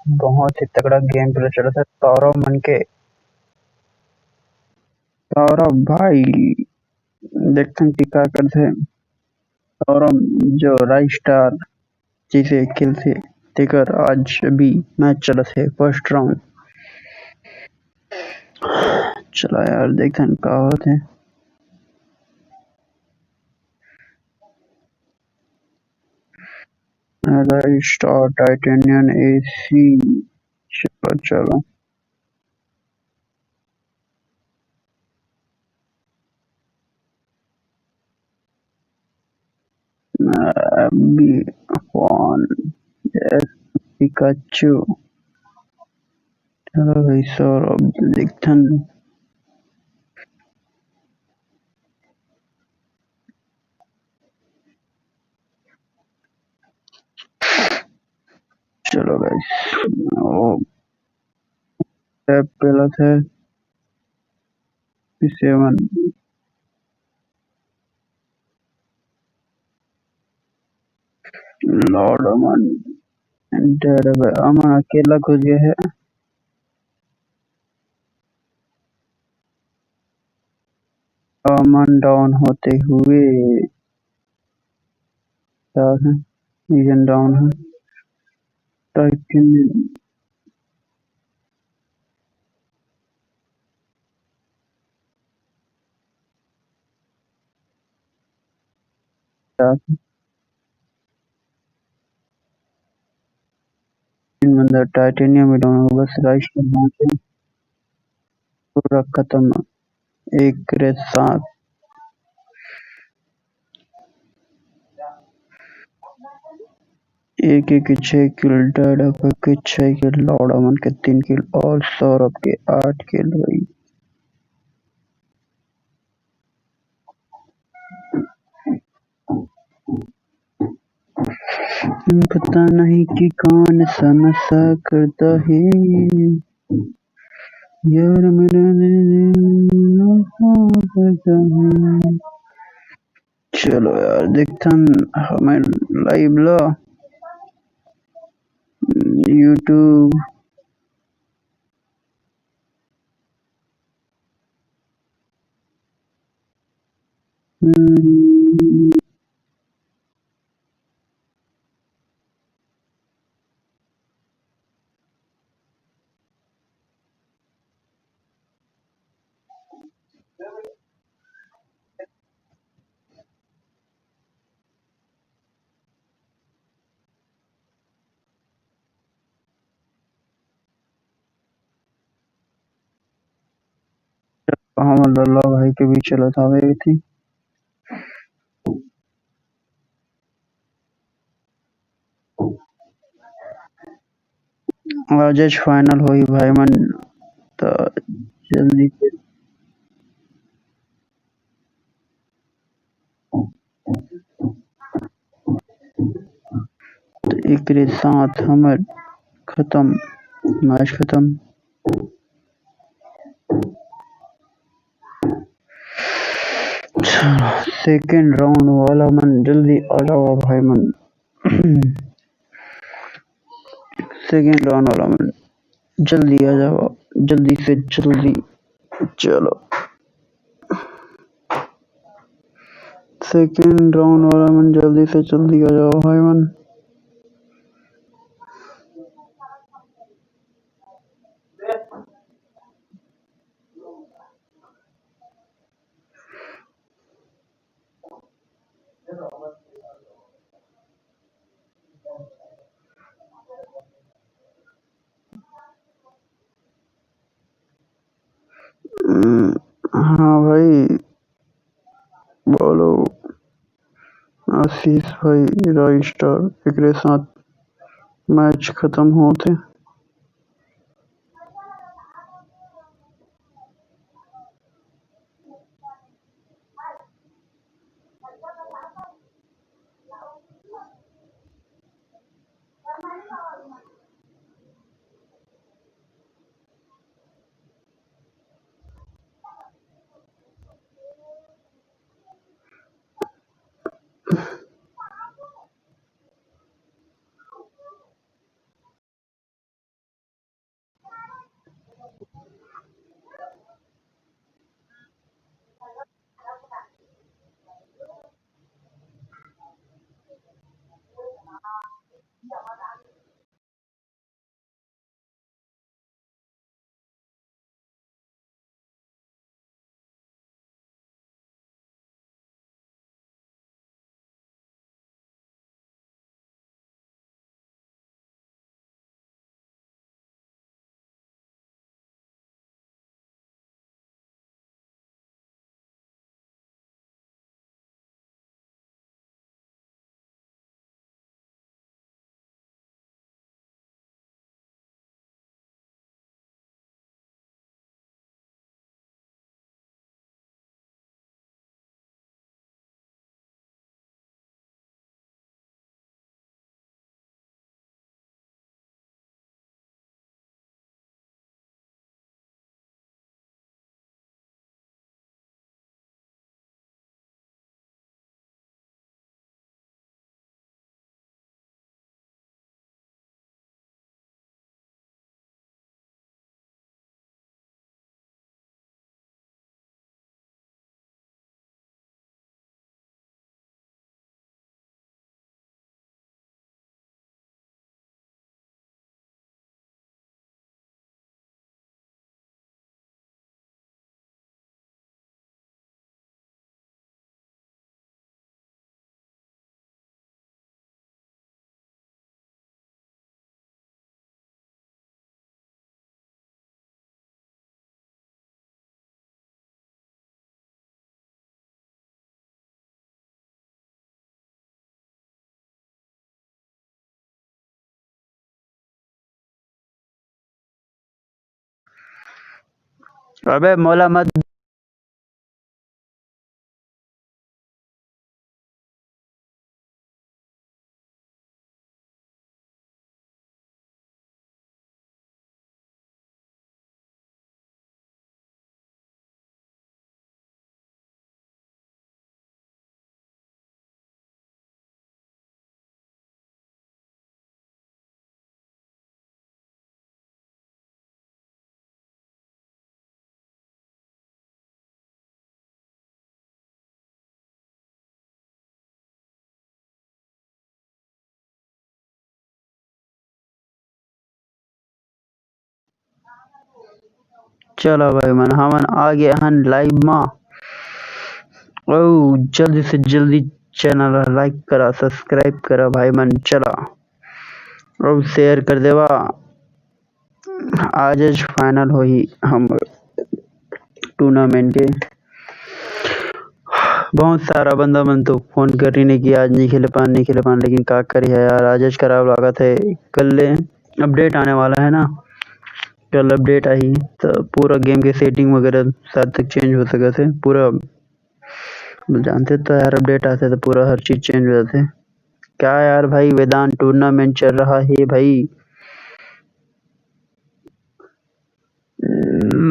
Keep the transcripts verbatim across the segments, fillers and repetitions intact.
बहुत ही तगड़ा game play चलत हे सौरभ मन के। सौरभ भाई, देखथन कि का करथे। सौरभ जो राइज स्टार जैसे खेलथे, तेकर आज अभी match चलत हे, first round। चला यार, देखथन का होथे। राइज स्टार टाइटेनियम एसी, चलो, चलो। अभी फोन, यस, पिकाचू। चलो भाई, सौरभ, देखथन। चलो गाइस, वो टैप पेलत हे सेवन। लॉर्ड अमन, डर बे, अमन अकेला घुस गया है। अमन डाउन होते हुए क्या है, विजन डाउन है। टाइटन क्या है? तीन बंदा टाइटेनियम में डाउन, बस राइज के मार के पूरा खत्म। एक रे साथ एक एक के छह किल, डैडा के छह किल, लौड़ा मन के तीन किल और सौरभ के आठ किल भाई। पता नहीं कि कौन सा नशा करता है यार मेरा। चलो यार, देखथन हमर live ला YouTube। हम्म। हमर लल्ला भाई के भी चलत हवे एती। आजेच final होही भाई मन, त जल्दी से। त एकरे साथ हमर खतम, match खतम। Second round वाला मन जल्दी आ जावा भाई मन। Second round वाला मन जल्दी आ जावा, जल्दी से जल्दी। चलो, second round वाला मन जल्दी से जल्दी आ जावा भाई मन। हम्म, हाँ भाई, बोलो। आशीष भाई रॉय स्टार, एकरे साथ मैच खत्म होत हे। अबे मोला मत। चलो भाई मन, हमन आ गे हन live मा। अउ जल्दी से जल्दी channel ला like करा, subscribe करा भाई मन। चला अउ share कर देवा। आज ज final होही हम tournament के। बहुत सारा बंदा मन तो phone करिन हे कि आज नहीं खेले पान, नहीं खेले पान, लेकिन का करी है यार, आज ज खराब लागत है। कल ले update आने वाला है ना, कल update आही तो पूरा game के setting वगैरह शायद तक change हो सकत है पूरा। जानते तो यार, update आथे तो पूरा हर चीज change हो जाथे। क्या यार भाई, वेदांत tournament चल रहा है भाई,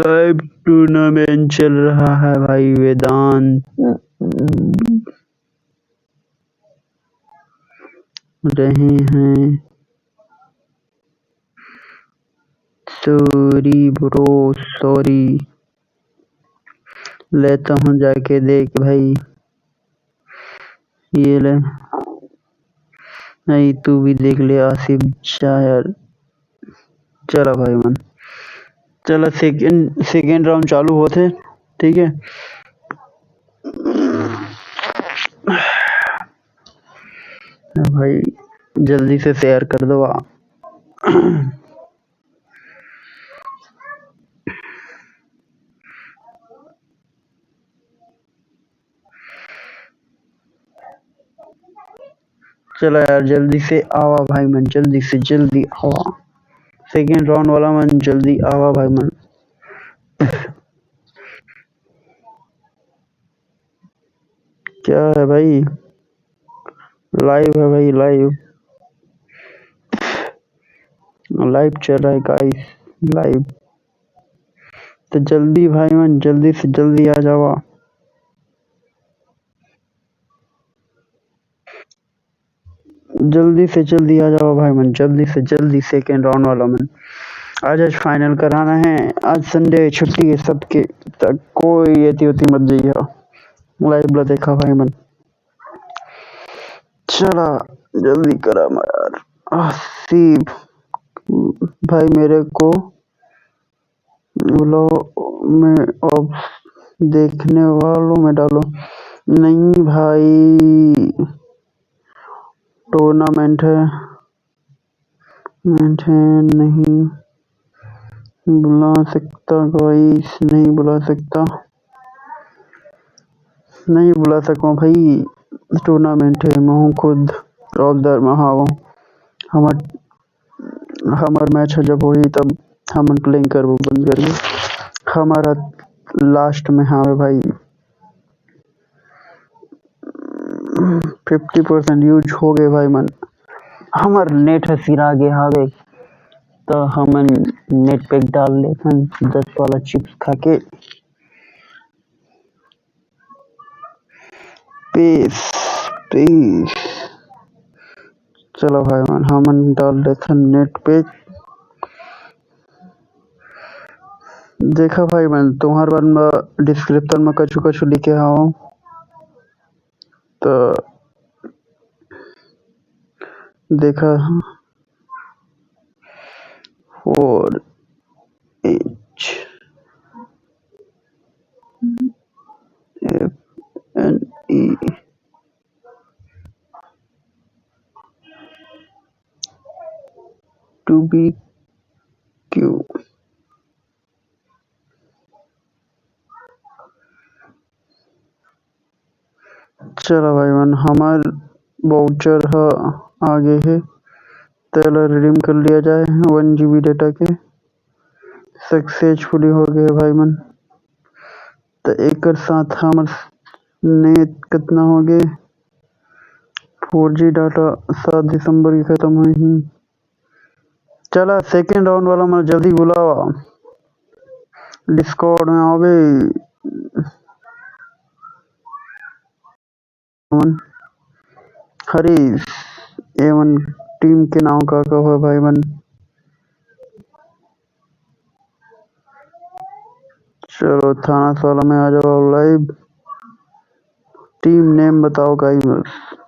live tournament चल रहा है भाई वेदांत। रहे हैं। Sorry bro, sorry। लेता हूँ जाके देख भाई। ये ले। नहीं, तू भी देख ले आसिफ, जा यार। चला भाई मन, चला second, second round चालू होथे, ठीक है भाई, जल्दी से share कर दो। चला यार, जल्दी से आवा भाई मन, जल्दी से जल्दी आवा। सेकेंड राउंड वाला मन, जल्दी आवा भाई मन। क्या है भाई? लाइव है भाई, लाइव, लाइव चल रहा है गाइस, लाइव। तो जल्दी भाई मन, जल्दी से जल्दी आ जावा। जल्दी से जल्दी आ जाओ भाई मन, जल्दी से जल्दी। सेकेंड राउंड वाला मन, आज आज फाइनल कराना है। आज संडे, छुट्टी है सबके, त कोई एती ओती मत जइहा। लाइव ला देखा भाई मन। चला जल्दी करा यार। आसिफ भाई, मेरे को बोलो, मैं अब देखने वालों में डालो। नहीं भाई, टूर्नामेंट है, मेंटेन नहीं बुला सकता गाइस, नहीं बुला सकता, नहीं बुला सको भाई। टूर्नामेंट है, मैं हूँ खुद ऑब्जर्वर में, हाँ, वो हमर हमर मैच ह जब होही, तब हमन प्लेइंग करबो बंद करके। हमर ह लास्ट में हावे भाई, फिफ्टी परसेंट यूज हो गए भाई मन। हमर नेट ह सिरा गे हावे, त हमन नेट पैक डाल लेथन दस वाला चिप्स खा के। पीस, पीस। चलो भाई मन, हमन डाल देथन नेट पैक। देखा भाई मन, तुम्हार मन म डिस्क्रिप्शन म कछु कछु लिखे हव, त देखा। Four H F N E two B Q। चलो भाई मन, हमर वाउचर ह आ गे हे, तेला रिडीम कर लिया जाए वन जीबी डेटा के। सक्सेसफुली हो गए भाई मन। त एकर साथ हमर नेट कितना हो गए, फोर जी डेटा सात दिसंबर के खत्म होही। चला सेकेंड राउंड वाला मन जल्दी बुलावा, डिस्कॉर्ड में आवे। मन हरी, एमन टीम के नाम का का होय भाई मन? चलो थाना वाला में आ जाओ लाइव। टीम नेम बताओ गाइस, बस